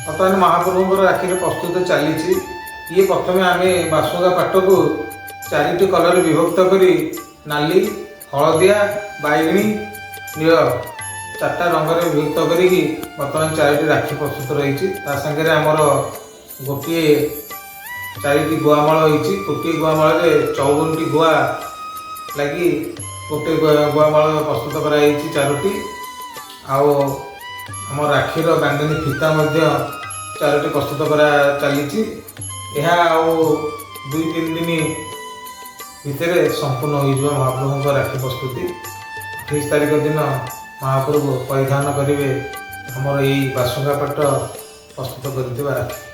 ବର୍ତ୍ତମାନ ମହାପ୍ରଭୁଙ୍କର ରାକ୍ଷୀର ପ୍ରସ୍ତୁତ ଚାଲିଛି। ଇଏ ପ୍ରଥମେ ଆମେ ବାସୁଙ୍ଗା ପାଟକୁ ଚାରିଟି କଲର ବିଭକ୍ତ କରି, ନାଲି, ହଳଦିଆ, ବାଇଗଣୀ, ନୀଳ, ଚାରିଟା ରଙ୍ଗରେ ବିଭକ୍ତ କରିକି ବର୍ତ୍ତମାନ ଚାରିଟି ରାକ୍ଷୀ ପ୍ରସ୍ତୁତ ରହିଛି। ତା ସାଙ୍ଗରେ ଆମର ଗୋଟିଏ ଚାରିଟି ଗୁଆମାଳ ହେଇଛି। ଗୋଟିଏ ଗୁଆମାଳରେ 54ଟି ଗୁଆ ଲାଗି ଗୋଟେ ଗୁଆମାଳ ପ୍ରସ୍ତୁତ କରାଯାଇଛି ଚାରୋଟି। ଆଉ ଆମ ରାକ୍ଷୀର ବାନ୍ଧନୀ ଫିତା ମଧ୍ୟ ଚାରୋଟି ପ୍ରସ୍ତୁତ କରା ଚାଲିଛି। ଏହା ଆଉ 2-3 ଦିନ ଭିତରେ ସମ୍ପୂର୍ଣ୍ଣ ହୋଇଯିବ ମହାପ୍ରଭୁଙ୍କ ରାକ୍ଷୀ ପ୍ରସ୍ତୁତି। 28 ତାରିଖ ଦିନ ମହାପ୍ରଭୁ ପରିଧାନ କରିବେ ଆମର ଏଇ ବାସୁଙ୍ଗା ପାଟ ପ୍ରସ୍ତୁତ କରିଥିବା ରାକ୍ଷୀ।